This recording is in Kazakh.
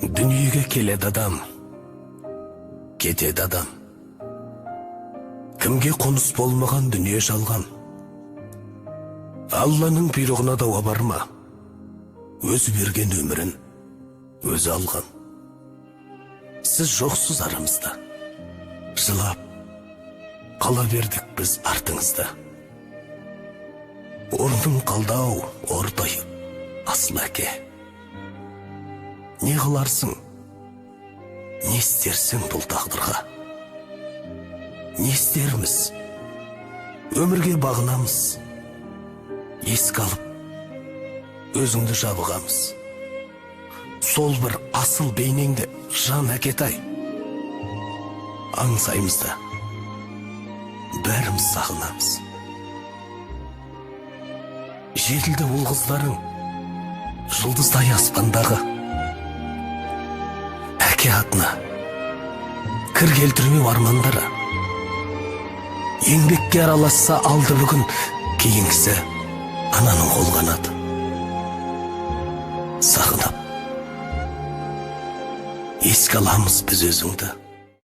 Дүниеге келеді адам, кетеді адам. Кімге қоныс болмаған дүние жалған. Алланың бұйрығына дауа бар ма? Өзі берген өмірін өзі алған. Сіз жоқсыз арамызда. Жылап қала бердік біз артыңызда. Орның қалды-ау ортайып, асыл әке. Не қыларсың, не істерсің бұл тағдырға? Не істерміз? Өмірге бағынамыз. Еске алып, өзіңді жабығамыз. Сол бір асыл бейнеңді, жан әкетай, аңсаймыз да, бәріміз сағынамыз. Жетілді ұл қыздарың, жұлдыздай аспандағы. Әке атына кір келтірмеу армандары. Еңбекке араласса алды бүгін, кейінгісі ананың қол қанаты. Сағынып еске аламыз біз өзіңді.